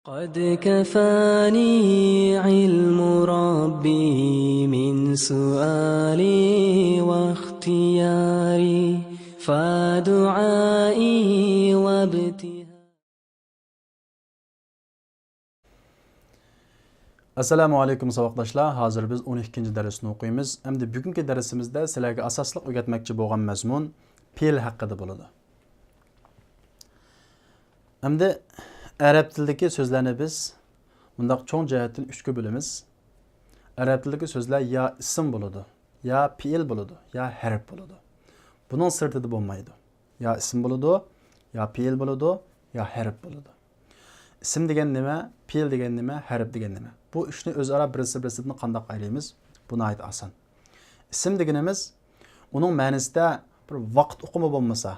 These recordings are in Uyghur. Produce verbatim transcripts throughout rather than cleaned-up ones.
قد كفاني علم ربي من سؤالي واختياري، فدعائي وابتهالي. ئەسسالامۇ ئەلەيكۇم ساۋاقداشلار، ھازىر بىز ئون ئىككىنچى دەرسنى ئوقۇيمىز. ئەمدى بۈگۈنكى دەرسىمىزدە سىلەرگە ئاساسلىق ئۆگەتمەكچى بولغان مەزمۇن پېئىل ھەققىدە بولىدۇ. ئەمدى ئەرەب تىلىدىكى سۆزلەرنى بىز مۇنداق چوڭ جەھەتتىن ئۈچكە بۆلىمىز. ئەرەب تىلىدىكى سۆزلەر يا ئىسىم بولىدۇ، يا پېئىل بولىدۇ، يا ھەرپ بولىدۇ. بۇنىڭ سىرتىدا بولمايدۇ. يا ئىسىم بولىدۇ، يا پېئىل بولىدۇ، يا ھەرپ بولىدۇ. ئىسىم دېگەن نېمە؟ پېئىل دېگەن نېمە؟ ھەرپ دېگەن نېمە؟ بۇ ئۈچنى ئۆزئارا بىرسى بىرسىدىن قانداق ئايرىيمىز؟ بۇ ناھايىتى ئاسان. ئىسىم دېگىنىمىز ئۇنىڭ مەنىسىدە بىر ۋاقىت ئۇقۇمى بولمىسا،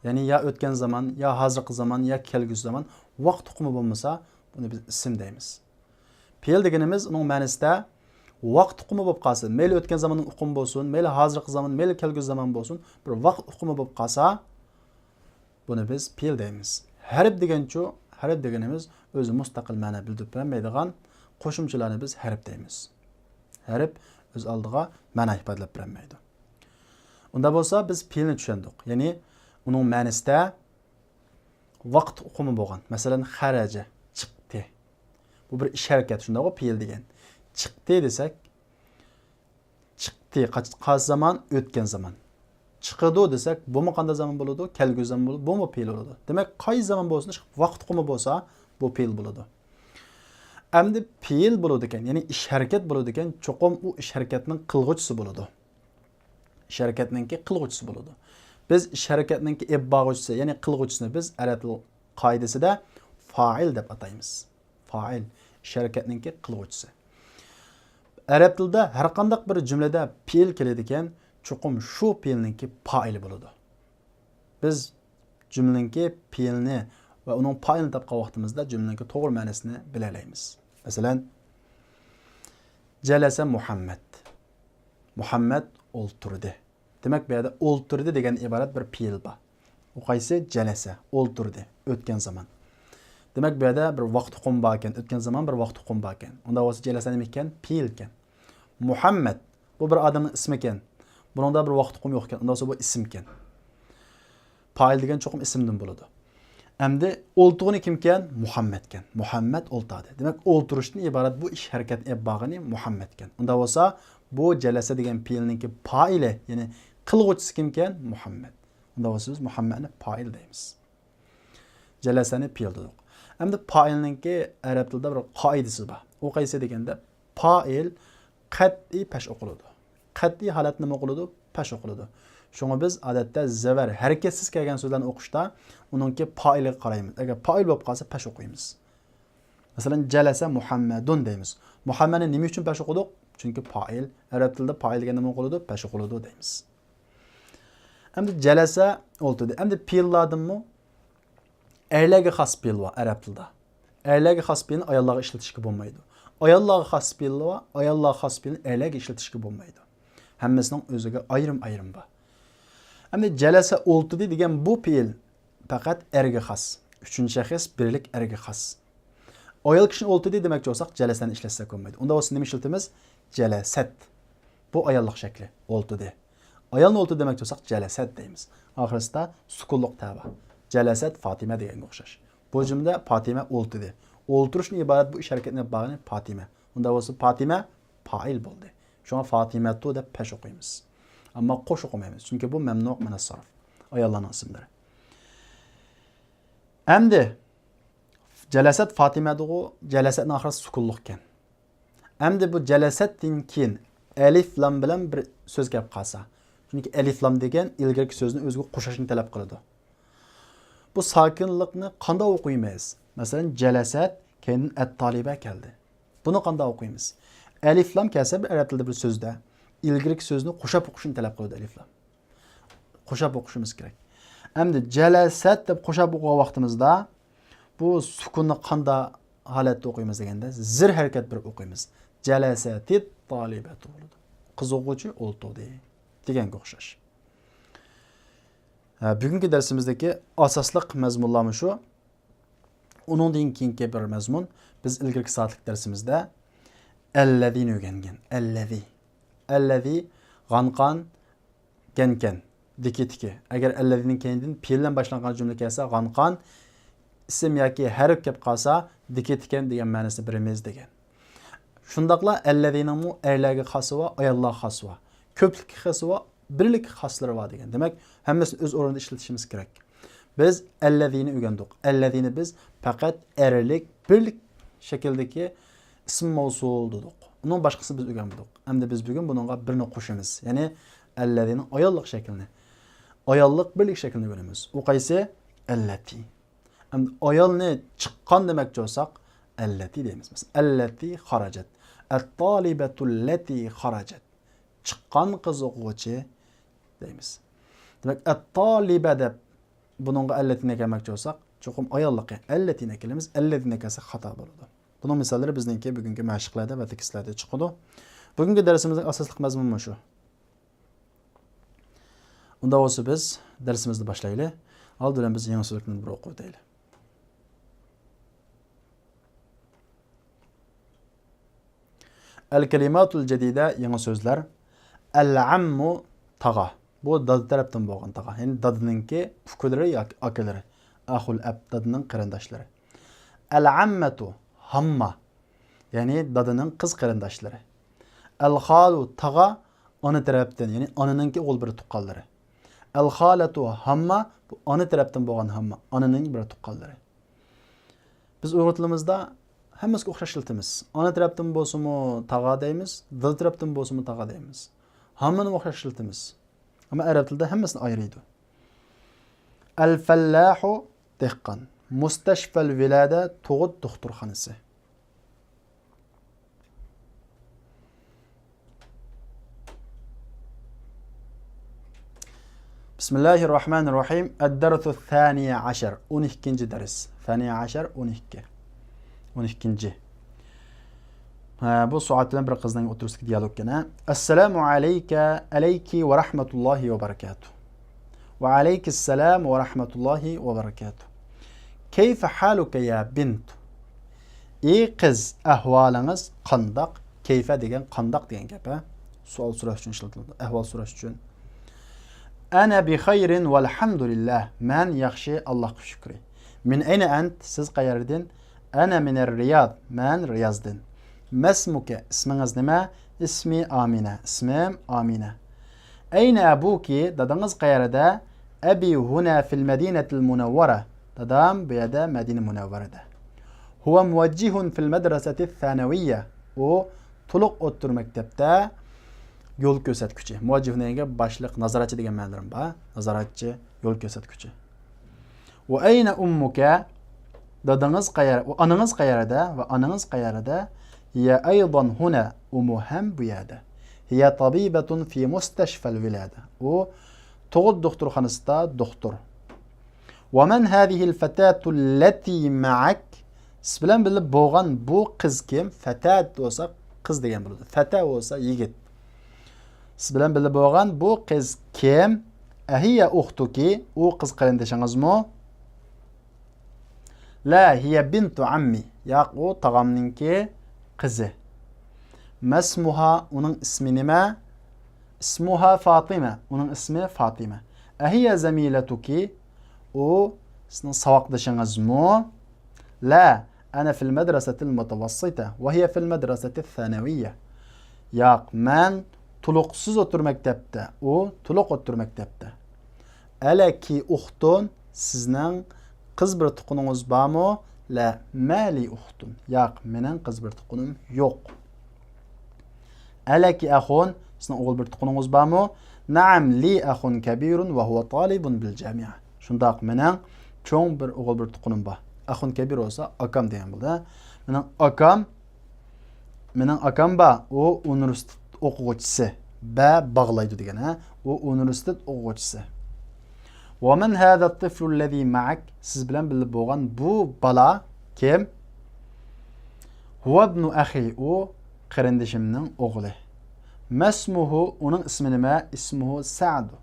يەنى يا ئۆتكەن زامان، يا ھازىرقى زامان، يا كەلگۈسى زامان، ۋاقىت ئۇقۇمى بولمىسا، بۇنى بىز ئىسىم دەيمىز. پېئىل دېگىنىمىز ئۇنىڭ مەنىسىدە ۋاقىت ئۇقۇمى بولۇپ قالسا، مەيلى ئۆتكەن زاماننىڭ ئۇقۇمى بولسۇن، مەيلى ھازىرقى زامان، مەيلى كەلگۈسى زامان بولسۇن، بىر ۋاقىت ئۇقۇمى بولۇپ قالسا، بۇنى بىز پېئىل دەيمىز. ھەرپ دېگەنچۇ؟ ھەرپ دېگىنىمىز ئۆزى مۇستەقىل مەنە بىلدۈرۈپ بەرمەيدىغان قوشۇمچىلارنى بىز ھەرپ دەيمىز. ھەرپ ئۆز ئالدىغا مەنە ئىپادىلەپ بەرمەيدۇ. ئۇنداق بولسا بىز پېئىلنى چۈشەندۇق. يەنى ئۇنىڭ مەنىسىدە ۋاقىت ئۇقۇمى بولغان. مەسىلەن، خەرەجە، چىقتى. بۇ بىر ئىش ھەرىكەت، شۇنداقغۇ پېئىل دېگەن. چىقتى دېسەك، چىقتى، قاچ-، قايسى زامان؟ ئۆتكەن زامان. چىقىدۇ دېسەك، بۇمۇ قانداق زامان بولىدۇ؟ كەلگۈسى زامان بولىدۇ، بۇمۇ پېئىل بولىدۇ. دېمەك، قايسى زامان بولسۇن، ۋاقىت ئۇقۇمى بولسا، بۇ پېئىل بولىدۇ. ئەمدى پېئىل بولىدىكەن، يەنى ئىش ھەرىكەت بولىدىكەن، چوقۇم ئۇ ئىش ھەرىكەتنىڭ قىلغۇچىسى بولىدۇ. ئىش ھەرىكەتنىڭكى قىلغۇچىسى بولىدۇ. بىز ئىش ھەرىكەتنىڭكى ئېلىپ بارغۇچىسى، يەنى قىلغۇچىسىنى بىز ئەرەب تىل قائىدىسىدە فائىل دەپ ئاتايمىز. فائىل، ئىش ھەرىكەتنىڭكى قىلغۇچىسى. ئەرەب تىلىدا ھەر قانداق بىر جۈملىدە پېئىل كېلىدىكەن، چوقۇم شۇ پېئىلنىڭكى پائىلى بولىدۇ. بىز جۈملىنىڭكى پېئىلنى ۋە ئۇنىڭ پائىلىنى تاپقان ۋاقتىمىزدا جۈملىنىڭكى توغرا مەنىسىنى بىلەلەيمىز. مەسىلەن، جەلەسە مۇھەممەد. مۇھەممەد ئولتۇردى. دېمەك، بۇ يەردە ئولتۇردى دېگەن ئىبارەت بىر پېئىل بار. ئۇ قايسى؟ جەلەسە، ئولتۇردى، ئۆتكەن زامان. دېمەك، بۇ يەردە بىر ۋاقىت ئۇقۇمى بار ئىكەن، ئۆتكەن زامان بىر ۋاقىت ئۇقۇمى بار ئىكەن. ئۇنداق بولسا جەلەسە نېمە ئىكەن؟ پېئىل ئىكەن. مۇھەممەد، بۇ بىر ئادەمنىڭ ئىسمى ئىكەن. بۇنىڭدا بىر ۋاقىت ئۇقۇمى يوق ئىكەن. ئۇنداق بولسا بۇ ئىسىم ئىكەن. پائىل دېگەن چوقۇم ئىسىمدىن بولىدۇ. ئەمدى ئولتۇرغىنى كىمكەن؟ مۇھەممەدكەن. مۇھەممەد ئولتۇردى. دېمەك، ئولتۇرۇشتىن ئىبارەت بۇ ئىش ھەرىكەتنى ئېلىپ بارغىنى مۇھەممەدكەن. ئۇنداق بولسا، بۇ جەلەسە دېگەن پېئىلنىڭكى پائىلى، يەنى قىلغۇچىسى كىمكەن؟ مۇھەممەد. ئۇنداق بولسا بىز مۇھەممەدنى پائىل دەيمىز. جەلەسەنى پېئىل دېدۇق. ئەمدى پائىلنىڭكى ئەرەب تىلىدا بىر قائىدىسى بار. ئۇ قايسى دېگەندە، پائىل قەتئىي پەش ئوقۇلىدۇ. قەتئىي ھالەتتە نېمە ئوقۇلىدۇ؟ پەش ئوقۇلىدۇ. شۇڭا بىز ئادەتتە زەۋەر، ھەرىكەتسىز كەلگەن سۆزلەرنى ئوقۇشتا ئۇنىڭكى پائىلىغا قارايمىز. ئەگەر پائىل بولۇپ قالسا، پەش ئوقۇيمىز. مەسىلەن، جەلەسە مۇھەممەدۇن دەيمىز. مۇھەممەدنى نېمە ئۈچۈن پەش ئوقۇدۇق؟ چۈنكى پائىل. ئەرەب تىلىدا پائىل دېگەندە نېمە ئوقۇلىدۇ؟ پەش ئوقۇلىدۇ دەيمىز. ئەمدى جەلەسە ئولتۇردى. ئەمدى پېئىللاردىنمۇ ئەرلەرگە خاس پېئىل بار ئەرەب تىلىدا. ئەرلەرگە خاس پېئىلنى ئاياللارغا ئىشلىتىشكە بولمايدۇ. ئاياللارغا خاس پېئىل بار، ئاياللارغا خاس پېئىلنى ئەرلەرگە ئىشلىتىشكە بولمايدۇ. ھەممىسىنىڭ ئۆزىگە ئايرىم-ئايرىم بار. ئەمدى جەلەسە ئولتۇردى دېگەن بۇ پېئىل پەقەت ئەرگە خاس. ئۈچىنچى شەخس بىرلىك ئەرگە خاس. ئايال كىشىنى ئولتۇردى دېمەكچى بولساق، جەلەسەنى ئىشلەتسەك بولمايدۇ. ئۇنداق بولسا نېمە ئىشلىتىمىز؟ جەلەسەت. بۇ ئاياللىق شەكلى، ئولتۇردى. ئايالنى ئولتۇردى دېمەكچى بولساق، جەلەسەت دەيمىز. ئاخىرىسىدا سۈكۈنلۇق تە بار. جەلەسەت فاتىمە دېگەنگە ئوخشاش. بۇ جۈملىدە فاتىمە ئولتۇردى. ئولتۇرۇشتىن ئىبارەت بۇ ئىش ھەرىكەتنى ئېلىپ بارغىنى فاتىمە. ئۇنداق بولسا فاتىمە پائىل بولدى. شۇڭا فاتىمەتۇ دەپ پەش ئوقۇيمىز. ئەمما قوش ئوقۇمايمىز. چۈنكى بۇ مەمنۇ مىنەس سەرف. ئاياللارنىڭ ئىسىملىرى. ئەمدى جەلەسەت فاتىمە دېدىغۇ، جەلەسەتنىڭ ئاخىرى سۈكۈنلۈككەن. ئەمدى بۇ جەلەسەتتىن كېيىن ئەلىف لام بىلەن بىر سۆز كەپ قالسا. چۈنكى ئەلىف لام دېگەن ئىلگىرىكى سۆزنى ئۆزىگە قوشاشنى تەلەپ قىلىدۇ. بۇ ساكىنلىقنى قانداق ئوقۇيمىز؟ مەسىلەن، جەلەسەت، كەينىدىن ئەت-تالىبە كەلدى. بۇنى قانداق ئوقۇيمىز؟ ئەلىف لام كەلسە بىر ئەرەب تىلىدا بىر سۆزدە ئىلگىرىكى سۆزنى قوشاپ ئوقۇشنى تەلەپ قىلىدۇ ئەلىف لام. قوشاپ ئوقۇشىمىز كېرەك. ئەمدى جەلەسەت دەپ قوشاپ ئوقۇغان ۋاقتىمىزدا بۇ سۈكۈننى قانداق ھالەتتە ئوقۇيمىز دېگەندە، زىر ھەرىكەت بېرىپ ئوقۇيمىز. جەلەسەتىت تالىبەتۇ بولىدۇ. قىز ئوقۇغۇچى ئولتۇردى دېگەنگە ئوخشاش. ھە، بۈگۈنكى دەرسىمىزدىكى ئاساسلىق مەزمۇنلار مۇشۇ. ئۇنىڭدىن كېيىنكى بىر مەزمۇن، بىز ئىلگىرىكى سائەتلىك دەرسىمىزدە ئەللەزىنى ئۆگەنگەن. ئەللەزى. ئەللەزى، غانقان، كەنكەن، دىكى تىكى. ئەگەر ئەللەزىنىڭ كەينىدىن پېئىل بىلەن باشلانغان جۈملە كەلسە، غانقان، ئىسىم ياكى ھەرپ كەپ قالسا، دىكى تىكەن دېگەن مەنىسىنى بېرىمىز دېگەن. شۇنداقلا ئەللەزىنىڭمۇ ئەرلەرگە خاسى بار، ئاياللارغا خاسى بار. كۆپلۈككە خاسى بار، بىرلىككە خاسلىرى بار دېگەن. دېمەك، ھەممىسىنى ئۆز ئورنىدا ئىشلىتىشىمىز كېرەك. بىز ئەللەزىنى ئۆگەندۇق. ئەللەزىنى بىز پەقەت ئەرلىك، بىرلىك شەكىلدىكى ئىسم مەۋسۇل دېدۇق. ئۇنىڭ باشقىسىنى بىز ئۆگەنمىدۇق. ئەمدى بىز بۈگۈن بۇنىڭغا بىرنى قوشىمىز. يەنى ئەللەزىنىڭ ئاياللىق شەكلىنى. ئاياللىق بىرلىك شەكلىنى ئۆگىنىمىز. ئۇ قايسى؟ ئەللەتى. ئەمدى ئايالنى چىققان دېمەكچى بولساق، ئەللەتى دەيمىز. مەسىلەن، ئەللەتى خەرەجەت. ئەتتالىبەتۇللەتى خەرەجەت. چىققان قىز ئوقۇغۇچى دەيمىز. دېمەك، ئەتتالىبە دەپ بۇنىڭغا ئەللەتىنى ئەكەلمەكچى بولساق، چوقۇم ئاياللىقى ئەللەتىنى ئەكېلىمىز، ئەللەزىنى ئەكەلسەك خاتا بولىدۇ. بۇنىڭ مىساللىرى بىزنىڭكى بۈگۈنكى مەشىقلەردە ۋە تېكىستلەردە چىقىدۇ. بۈگۈنكى دەرسىمىزنىڭ ئاساسلىق مەزمۇنى مۇشۇ. ئۇنداق بولسا بىز دەرسىمىزنى باشلايلى. ئالدى بىلەن بىز يېڭى سۆزلۈكنى بىر ئوقۇۋېتەيلى. ئەل كەلىماتۇل جەدىدە، يېڭى سۆزلەر. ئەل ئەممۇ، تاغا. بۇ دادا تەرەپتىن بولغان تاغا. يەنى دادىنىڭكى ئۇكىلىرى ياكى ئاكىلىرى. ئەخۇل ئەب، دادىنىڭ قېرىنداشلىرى. ئەل ئەممەتۇ، ھامما. يەنى دادىنىڭ قىز قېرىنداشلىرى. ئەل خالۇ، تاغا، ئانا تەرەپتىن، يەنى ئانىنىڭكى ئوغۇل بىر تۇغقانلىرى. ئەل خالەتۇ، ھامما، بۇ ئانا تەرەپتىن بولغان ھامما، ئانىنىڭ بىر تۇغقانلىرى. بىز ئۇيغۇر تىلىمىزدا ھەممىسىگە ئوخشاش ئىشلىتىمىز. ئانا تەرەپتىن بولسىمۇ تاغا دەيمىز، دادا تەرەپتىن بولسىمۇ تاغا دەيمىز. ھاممىنى ئوخشاش ئىشلىتىمىز. ئەمما ئەرەب تىلىدا ھەممىسىنى ئايرىيدۇ. ئەل فەللاھۇ، دېھقان. مۇستەشفەل ۋىلادە، تۇغۇت دوختۇرخانىسى. بىسمىللاھىررەھمانىررەھىم. ئەددەرسۇ سانىيە ئەشەر. ئون ئىككىنچى دەرس. سانىيە ئەشەر، ئون ئىككى. ئون ئىككىنچى. ھە، بۇ سوئال بىلەن بىر قىزنىڭ ئوتتۇرىسىدىكى دىيالوگ يەنە. ئەسسالامۇ ئەلەيكە، ئەلەيكى ۋە رەھمەتۇللاھى ۋە بەرەكاتۇھ. ۋە ئەلەيكىسسالام ۋە رەھمەتۇللاھى ۋە بەرەكاتۇھ. كەيفە ھالۇكە يا بىنت؟ ئى قىز، ئەھۋالىڭىز قانداق؟ كەيفە دېگەن قانداق دېگەن گەپ، ھە؟ سوئال سوراش ئۈچۈن ئىشلىتىلىدۇ، ئەھۋال سوراش ئۈچۈن. ئەنە بىخەيرىن ۋەلھەمدۇلىللاھ، مەن ياخشى، ئاللاھقا شۈكرى. مىن ئەينە ئەنت، سىز قەيەردىن؟ ئەنە مىنەر رىياد، مەن رىيازدىن. مەسمۇكە، ئىسمىڭىز نېمە؟ ئىسمى ئامىنە، ئىسمىم ئامىنە. ئەينە ئەبۇكى، دادىڭىز قەيەردە؟ ئەبى ھۇنە فىل مەدىنەتىل مۇنەۋۋەرە، دادام بۇ يەردە، مەدىنە مۇنەۋۋەرەدە. ھۇۋە مۇۋەججىھۇن فىل مەدرەسەتىس سانەۋىيە، ئۇ تولۇق ئوتتۇرا مەكتەپتە يول كۆرسەتكۈچى. مۇۋەججىھ دېگەنگە باشلىق، نازارەتچى دېگەن مەنىلىرىمۇ بار. نازارەتچى، يول كۆرسەتكۈچى. ۋە ئەينە ئۇممۇكە؟ دادىڭىز قەيەر-، ۋە ئانىڭىز قەيەردە؟ ۋە ئانىڭىز قەيەردە؟ ھىيە ئەيضەن ھۇنە، ئۇمۇ ھەم بۇ يەردە. ھىيە تەبىبەتۇن فى مۇستەشفەل ۋىلادە، ئۇ تۇغۇت دوختۇرخانىسىدا دوختۇر. ۋە مەن ھازىھىل فەتاتۇللەتى مەئەك؟ سىز بىلەن بىللە بولغان بۇ قىز كىم؟ فەتات بولسا قىز دېگەن بولىدۇ. فەتە بولسا يىگىت. سىز بىلەن بىللە بولغان بۇ قىز كىم؟ ئەھىيە ئۇختۇكى، ئۇ قىز قېرىندىشىڭىزمۇ؟ لا، ھىيە بىنتۇ ئەممى. ياق، ئۇ تاغامنىڭكى قىزى. مەسمۇھا، ئۇنىڭ ئىسمى نېمە؟ ئىسمۇھا فاتىمە، ئۇنىڭ ئىسمى فاتىمە. ئەھىيە زەمىلەتۇكى، ئۇ سىزنىڭ ساۋاقدىشىڭىزمۇ؟ لا، ئەنە فىل مەدرەسەتىل مۇتەۋەسسىتە ۋە ھىيە فىل مەدرەسەتىس سانەۋىيە. ياق، مەن تولۇقسىز ئوتتۇرا مەكتەپتە، ئۇ تولۇق ئوتتۇرا مەكتەپتە. ئەلەكى ئۇختۇن، سىزنىڭ قىز بىر تۇققىنىڭىز بارمۇ؟ لا، مەلى ئۇختۇن. ياق، مېنىڭ قىز بىر تۇققىنىم يوق. ئەلەكى ئەخۇن، سىزنىڭ ئوغۇل بىر تۇققىنىڭىز بارمۇ؟ نەئەم، لى ئەخۇن كەبىرۇن ۋە ھۇۋە تالىبۇن بىل جامىئە. شۇنداق، مېنىڭ چوڭ بىر ئوغۇل بىر تۇققىنىم بار. ئەخۇن كەبىر بولسا ئاكام دېگەن بولدى. مېنىڭ ئاكام، مېنىڭ ئاكام بار، ئۇ ئۇنىۋېرسىتېت ئوقۇغۇچىسى. بە باغلايدۇ دېگەن، ھە؟ ئۇ ئۇنىۋېرسىتېت ئوقۇغۇچىسى. ۋە مەن ھازا تىفلۇ للەزى مەئەك؟ سىز بىلەن بىللە بولغان بۇ بالا كىم؟ ھۇۋە ئىبنۇ ئەخى، ئۇ قېرىندىشىمنىڭ ئوغلى. مەسمۇھۇ، ئۇنىڭ ئىسمى نېمە؟ ئىسمۇھۇ سەئدۇ.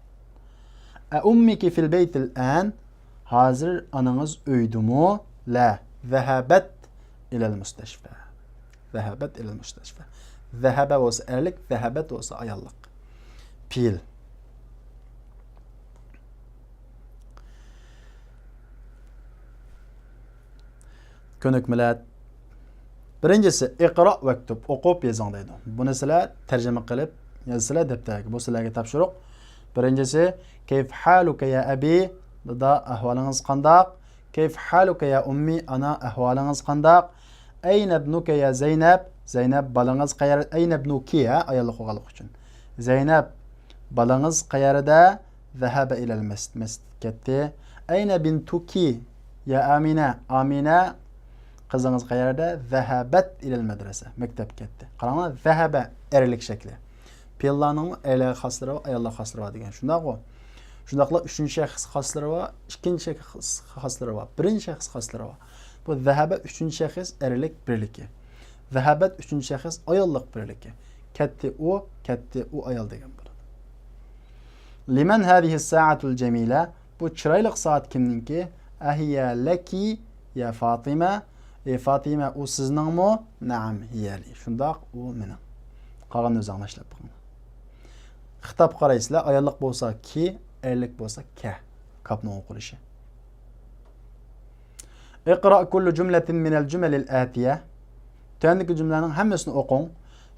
ئە ئۇممىكى فىل بەيتىل ئەن؟ ھازىر ئانىڭىز ئۆيدىمۇ؟ لە، ذهبت إلى المستشفى. ذهبت إلى المستشفى. ذهب بولسا ئەرلىك، ذهبت بولسا ئاياللىق. پېئىل. كۆنۈكمىلەر. بىرىنچىسى، اقرأ واكتب، ئوقۇپ يېزىڭ دەيدۇ. بۇنى سىلەر تەرجىمە قىلىپ يازىسىلەر دەپتەرگە. بۇ سىلەرگە تاپشۇرۇق. بىرىنچىسى، كيف حالك يا أبي؟ دادا، ئەھۋالىڭىز قانداق؟ كيف حالك يا أمي؟ ئانا، ئەھۋالىڭىز قانداق؟ أين ابنك يا زينب؟ زەينەپ، بالىڭىز قەيەر-، أين ابنك؟ ھە، ئاياللىق بولغانلىقى ئۈچۈن. زەينەپ، بالىڭىز قەيەردە؟ ذهب إلى المسجد، مەسچىتكە كەتتى. أين بنتك يا آمنة؟ ئامىنە، قىزىڭىز قەيەردە؟ ذهبت إلى المدرسة، مەكتەپكە كەتتى. قاراڭلار، ذهب ئەرلىك شەكلى. پېئىللارنىڭمۇ ئەرلەرگە خاسلىرى بار، ئاياللارغا خاسلىرى بار دېگەن. شۇنداقغۇ؟ شۇنداقلا ئۈچىنچى شەخس خاسلىرى بار، ئىككىنچى شەخس خاسلىرى بار، بىرىنچى شەخس خاسلىرى بار. بۇ ذهب ئۈچىنچى شەخس ئەرلىك بىرلىكى. ذهبت ئۈچىنچى شەخس ئاياللىق بىرلىكى. كەتتى ئۇ، كەتتى ئۇ ئايال دېگەن بولىدۇ. لمن هذه الساعة الجميلة؟ بۇ چىرايلىق سائەت كىمنىڭكى؟ أهي لك يا فاطمة؟ ئەي فاتىمە، ئۇ سىزنىڭمۇ؟ نعم، هي لي. شۇنداق، ئۇ مېنىڭ. قالغىنىنى ئۆزۈڭلار ئىشلەپ بېقىڭلار. خىتاب قارايسىلەر، ئاياللىق بولسا كى، ئەرلىك بولسا كە. كاپنىڭ ئوقۇلۇشى. اقرأ كل جملة من الجمل الآتية. تۆۋەندىكى جۈملىلەرنىڭ ھەممىسىنى ئوقۇڭ.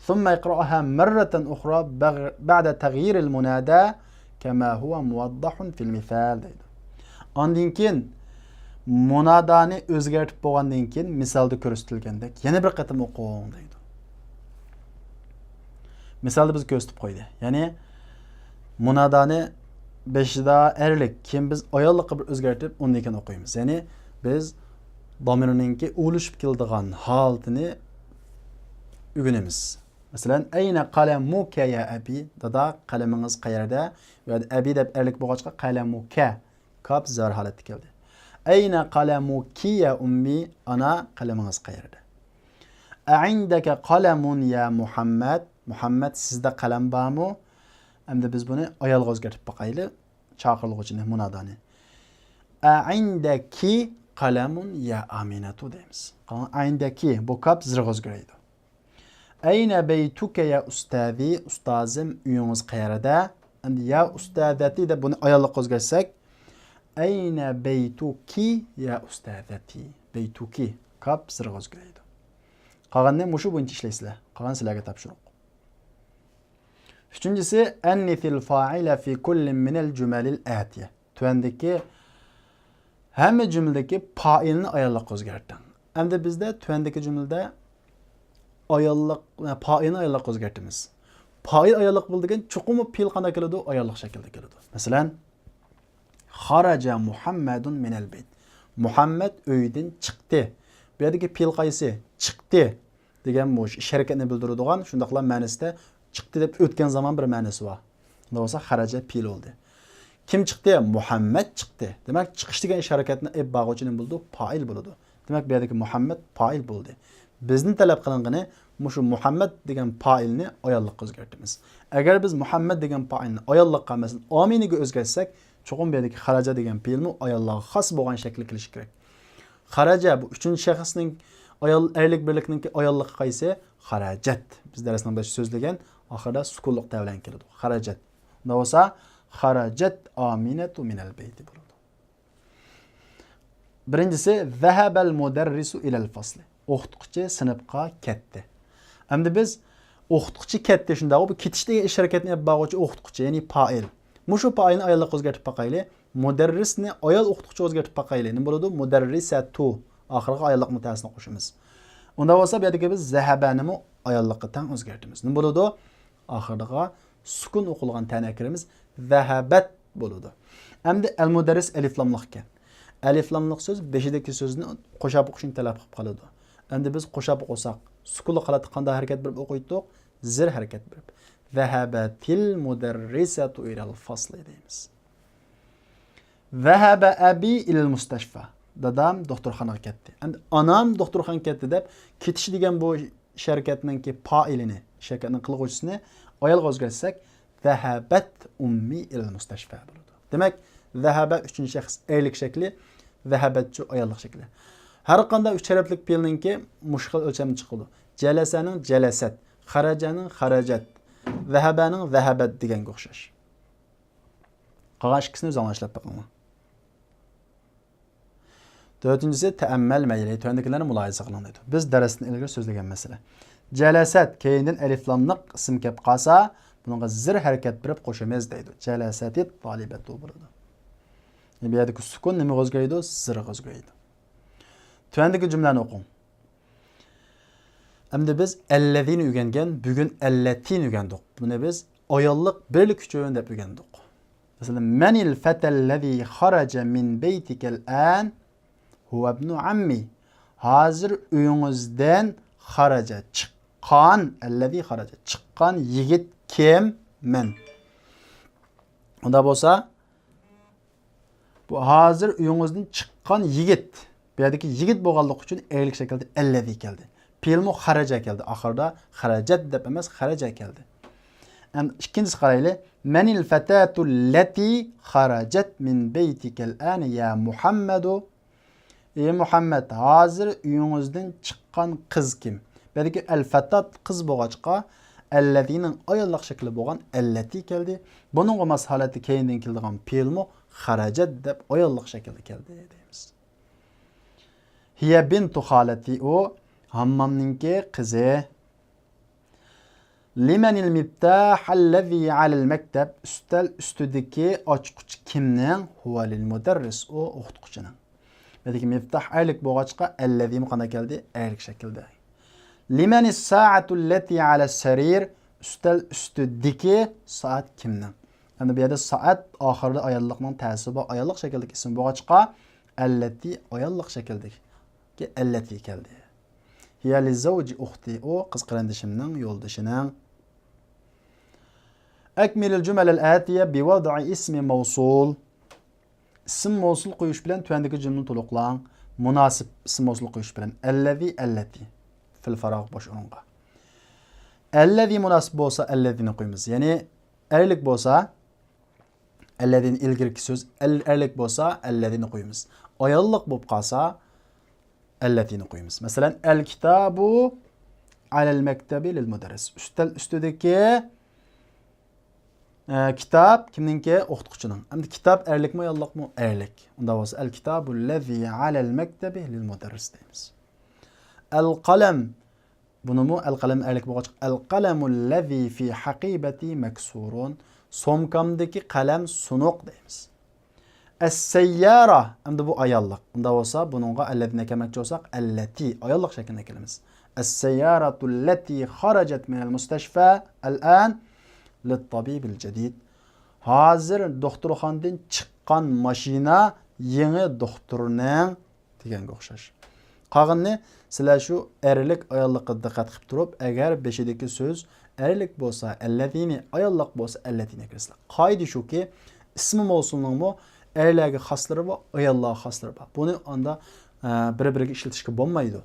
ثم اقرأها مرة أخرى بغ-، بعد تغيير المنادى كما هو موضح في المثال دەيدۇ. ئاندىن كېيىن مۇنادانى ئۆزگەرتىپ بولغاندىن كېيىن مىسالدا كۆرسىتىلگەندەك يەنە بىر قېتىم ئوقۇڭ دەيدۇ. مىسالدا بىز كۆرسىتىپ قويدى. يەنى مۇنادانى بېشىدا ئەرلىك، كېيىن بىز ئاياللىققا بىر ئۆزگەرتىپ ئۇندىن كېيىن ئوقۇيمىز. يەنى بىز دامىرنىڭكى ئۇلىشىپ كېلىدىغان ھالىتىنى ئۆگىنىمىز. مەسىلەن، أين قلمك يا أبي؟ دادا، قەلىمىڭىز قەيەردە؟ بۇ يەردە ئەبى دەپ ئەرلىك بولغاچقا، قەلەمۇكە. كاپ زەۋر ھالەتتە كەلدى. أين قلمك يا أمي؟ ئانا، قەلىمىڭىز قەيەردە؟ أعندك قلم يا محمد؟ مۇھەممەد، سىزدە قەلەم بارمۇ؟ ئەمدى بىز بۇنى ئايالغا ئۆزگەرتىپ باقايلى. چاقىرىلغۇچىنى، مۇنادانى. أعندك قلم يا آمنة دەيمىز. قاراڭ، أعندك، بۇ كاپ زىرغا ئۆزگىرەيدۇ. أين بيتك يا أستاذي؟ ئۇستازىم، ئۆيىڭىز قەيەردە؟ ئەمدى يا ئۇستازەتى دەپ بۇنى ئاياللىققا ئۆزگەرتسەك، أين بيتك يا أستازتي؟ بيتك، كاپ زىرغا ئۆزگىرەيدۇ. قالغىنىنى مۇشۇ بويىچە ئىشلەيسىلەر. قالغان سىلەرگە تاپشۇرۇق. ئۈچىنچىسى، أنث الفاعل في كل من الجمل الآتية. تۆۋەندىكى ھەممە جۈملىدىكى پائىلنى ئاياللىققا ئۆزگەرتىڭ. ئەمدى بىزدە تۆۋەندىكى جۈملىدە ئاياللىق، پائىلنى ئاياللىققا ئۆزگەرتىمىز. پائىل ئاياللىق بولىدىكەن، چوقۇممۇ پېئىل قانداق كېلىدۇ؟ ئاياللىق شەكىلدە كېلىدۇ. مەسىلەن، خرج محمد من البيت. مۇھەممەد ئۆيدىن چىقتى. بۇ يەردىكى پېئىل قايسى؟ چىقتى دېگەن بۇ ئىش ھەرىكەتنى بىلدۈرىدىغان، شۇنداقلا مەنىسىدە چىقتى دەپ ئۆتكەن زامان بىر مەنىسى بار. شۇنداق بولسا خەرەجە پېئىل بولدى. كىم چىقتى؟ مۇھەممەد چىقتى. دېمەك، چىقىش دېگەن ئىش ھەرىكەتنى ئېلىپ بارغۇچى نېمە بولىدۇ؟ پائىل بولىدۇ. دېمەك، بۇ يەردىكى مۇھەممەد پائىل بولدى. بىزدىن تەلەپ قىلىنغىنى مۇشۇ مۇھەممەد دېگەن پائىلنى ئاياللىققا ئۆزگەرتىمىز. ئەگەر بىز مۇھەممەد دېگەن پائىلنى ئاياللىققا، مەسىلەن، ئامىنىگە ئۆزگەرتسەك، چوقۇم بۇ يەردىكى خەرەجە دېگەن پېئىلمۇ ئاياللارغا خاس بولغان شەكىلدە كېلىشى كېرەك. خەرەجە، بۇ ئۈچىنچى شەخسنىڭ ئايال، ئەرلىك بىرلىكنىڭكى ئاياللىقى قايسى؟ خەرەجەت. بىز دەرسنىڭ بېشىدا سۆزلىگەن، ئاخىرىدا سۈكۈنلۈك تەۋە بىلەن كېلىدۇ. خەرەجەت. بۇندا بولسا، خەرەجەت ئامىنەتۇ مىنەل بەيتى بولىدۇ. بىرىنچىسى، ذەھەبەل مۇدەررىسۇ ئىلەل فەسلى. ئوقۇتقۇچى سىنىپقا كەتتى. ئەمدى بىز ئوقۇتقۇچى كەتتى، شۇنداقغۇ؟ بۇ كېتىش دېگەن ئىش ھەرىكەتنى ئېلىپ بارغۇچى ئوقۇتقۇچى، يەنى پائىل. مۇشۇ پائىلنى ئاياللىققا ئۆزگەرتىپ باقايلى. مۇدەررىسنى ئايال ئوقۇتقۇچىغا ئۆزگەرتىپ باقايلى. نېمە بولىدۇ؟ مۇدەررىسەتۇ. ئاخىرىغا ئاياللىق مۇتەئەسسىنى قوشىمىز. ئۇنداق بولسا، بۇ يەردىكى بىز زەھەبەنىمۇ ئاياللىققا تەڭ ئۆزگەرتىمىز. نېمە بولىدۇ؟ ئاخىرىغا سۈكۈن ئوقۇلغان تەنە كىرىمىز. زەھەبەت بولىدۇ. ئەمدى ئەلمۇدەررىس ئەلىفلاملىق ئىكەن. ئەلىفلاملىق سۆز بېشىدىكى سۆزنى قوشاپ ئوقۇشنى تەلەپ قىلىپ قالىدۇ. ئەمدى بىز قوشاپ ئوقۇساق، سۈكۈنلۈك ھالەتتە قانداق ھەرىكەت بېرىپ ئوقۇيتتۇق؟ زېر ھەرىكەت بېرىپ. ذەھەبەتىل مۇدەررىسەتۇ ئىلەل فەسلى دەيمىز. ذەھەبە ئەبى ئىلەل مۇستەشفا. دادام دوختۇرخانىغا كەتتى. ئەمدى ئانام دوختۇرخانىغا كەتتى دەپ، كېتىش دېگەن بۇ ئىش ھەرىكەتنىڭكى پائىلىنى، ئىش ھەرىكەتنىڭ قىلغۇچىسىنى ئايالغا ئۆزگەرتسەك، ذەھەبەت ئۇممى ئىلەل مۇستەشفا بولىدۇ. دېمەك، ذەھەبە ئۈچىنچى شەخس ئەرلىك شەكلى، ذەھەبەتچۇ ئاياللىق شەكلى. ھەر قانداق ئۈچ ھەرپلىك پېئىلنىڭكى مۇشۇ خىل ئۆلچەمدە چىقىدۇ. جەلەسەنىڭ جەلەسەت، خەرەجەنىڭ خەرەجەت، زەھەبەنىڭ زەھەبەت دېگەنگە ئوخشاش. قالغان ئىككىسىنى ئۆزۈڭلار ئىشلەپ بېقىڭلار. تۆتىنچىسى، تەئەممەل مەيلى، تۆۋەندىكىلەرنى مۇلاھىزە قىلىڭ دەيدۇ. بىز دەرستىن ئىلگىرى سۆزلىگەن مەسىلە. جەلەسەت، كەينىدىن ئەلىفلاملىق ئىسىم كەپ قالسا، بۇنىڭغا زىر ھەرىكەت بېرىپ قوشىمىز دەيدۇ. جەلەسەتىت تالىبەتۇ بولىدۇ. بۇ يەردىكى سۈكۈن نېمىگە ئۆزگىرىدۇ؟ زىرغا ئۆزگىرىدۇ. تۆۋەندىكى جۈملىلەرنى ئوقۇڭ. ئەمدى بىز ئەللەزىنى ئۆگەنگەن، بۈگۈن ئەللەتىنى ئۆگەندۇق. بۇنى بىز ئاياللىق بىرلىك ئۈچۈن دەپ ئۆگەندۇق. مەسىلەن، مەنىل فەتەللەزى خەرەجە مىن بەيتىكەل ئان ھۇۋەبنۇ ئەممى. ھازىر ئۆيىڭىزدىن خەرەجە چىققان، ئەللەزى خەرەجە چىققان يىگىت كىم؟ مەن. ئۇنداق بولسا، بۇ ھازىر ئۆيىڭىزدىن چىققان يىگىت. بۇ يەردىكى يىگىت بولغانلىقى ئۈچۈن ئەرلىك شەكىلدە ئەللەزى كەلدى. پېئىلمۇ خەرەجە كەلدى. ئاخىرىدا خەرەجەت دەپ ئەمەس، خەرەجە كەلدى. ئەمدى ئىككىنچىسى قارايلى. مەنىل فەتەتۇ لەتى خەرەجەت مىن بەيتىكەل ئان يا مۇھەممەدۇ. ئى مۇھەممەد، ھازىر ئۆيىڭىزدىن چىققان قىز كىم؟ بۇ يەردىكى ئەل فەتات قىز بولغاچقا، ئەللەتىنىڭ ئاياللىق شەكلى بولغان ئەللەتى كەلدى. بۇنىڭغا ماس ھالەتتە كەينىدىن كېلىدىغان پېئىلمۇ خەرەجەت دەپ ئاياللىق شەكىلدە كەلدى دەيمىز. ھىيە بىنتۇ خالەتى، ئۇ ھاممامنىڭكى قىزى. لىمەنىل مىفتاھەللەزى ئەلەل مەكتەب، ئۈستەل ئۈستىدىكى ئاچقۇچ كىمنىڭ؟ ھۇۋە لىل مۇدەررىس، ئۇ ئوقۇتقۇچىنىڭ. بۇ يەردىكى مىفتاھ ئەرلىك بولغاچقا، ئەللەزىمۇ قانداق كەلدى؟ ئەرلىك شەكىلدە. لىمەنىس سائەتۇللەتى ئەلەس سەرىر، ئۈستەل ئۈستىدىكى سائەت كىمنىڭ؟ يەنى بۇ يەردە سائەت ئاخىرىدا ئاياللىقنىڭ تەسى بار، ئاياللىق شەكىلدىكى ئىسىم بولغاچقا، ئەللەتى ئاياللىق شەكىلدىكى ئەللەتى كەلدى. ھىيە لىزەۋجى ئۇختى، ئۇ قىز قېرىندىشىمنىڭ، يولدىشىنىڭ. ئەكمىلىل جۈمەلەل ئەتىيە بىۋەزئى ئىسمى مەۋسۇل. ئىسىم مەۋسۇل قويۇش بىلەن تۆۋەندىكى جۈملىنى تولۇقلاڭ. مۇناسىپ ئىسىم مەۋسۇل قويۇش بىلەن. ئەللەزى، ئەللەتى. فىل فاراغ، بوش ئورۇنغا. ئەللەزى مۇناسىپ بولسا، ئەللەزىنى قويىمىز. يەنى ئەرلىك بولسا، ئەللەزىنى ئىلگىرىكى سۆز، ئەل-، ئەرلىك بولسا، ئەللەزىنى قويىمىز. ئاياللىق بولۇپ قالسا، ئەللەتىنى قويىمىز. مەسىلەن، ئەل كىتابۇ ئەلەل مەكتەبى لىل مۇدەررىس. ئۈستەل ئۈستىدىكى، ئە، كىتاب كىمنىڭكى؟ ئوقۇتقۇچىنىڭ. ئەمدى كىتاب ئەرلىكمۇ، ئاياللىقمۇ؟ ئەرلىك. ئۇنداق بولسا، ئەل كىتابۇ لەزى ئەلەل مەكتەبى لىل مۇدەررىس دەيمىز. ئەل قەلەم. بۇنىمۇ ئەل قەلەم ئەرلىك بولغاچقا، ئەل قەلەمۇ لەزى فى ھەقىبەتى مەكسۇرۇن. سومكامدىكى قەلەم سۇنۇق دەيمىز. ئەسسەييارە، ئەمدى بۇ ئاياللىق. ئۇنداق بولسا، بۇنىڭغا ئەللەتىنى ئەكەلمەكچى بولساق، ئەللەتى، ئاياللىق شەكلىنى ئەكەلىمىز. ئەسسەييارەتۇللەتى خەرەجەت مىنەل مۇستەشفا ئەلئان لىتتەبىبىل جەدىد. ھازىر دوختۇرخانىدىن چىققان ماشىنا يېڭى دوختۇرنىڭ دېگەنگە ئوخشاش. قالغىنىنى سىلەر شۇ ئەرلىك، ئاياللىققا دىققەت قىلىپ تۇرۇپ، ئەگەر بېشىدىكى سۆز ئەرلىك بولسا، ئەللەزىنى، ئاياللىق بولسا، ئەللەتىنى كىرىسىلەر. قائىدە شۇكى، ئىسمى مەۋسۇلنىڭمۇ ئەرلەرگە خاسلىرى بار، ئاياللارغا خاسلىرى بار. بۇنى ئاندا، ئە، بىر-بىرىگە ئىشلىتىشكە بولمايدۇ.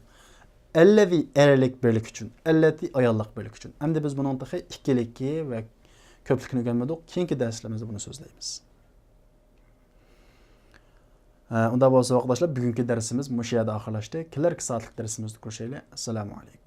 ئەللەزى ئەرلىك بىرلىك ئۈچۈن، ئەللەتى ئاياللىق بىرلىك ئۈچۈن. ئەمدى بىز بۇنىڭ تېخى ئىككىلىكى ۋە كۆپلۈكىنى ئۆگەنمىدۇق. كېيىنكى دەرسلىرىمىزدە بۇنى سۆزلەيمىز. ئە، ئۇنداق بولسا، ۋاقىتداشلار، بۈگۈنكى دەرسىمىز مۇشۇ يەردە ئاخىرلاشتى. كېلەركى سائەتلىك دەرسىمىزدە كۆرۈشەيلى. ئەسسالامۇ ئەلەيكۇم.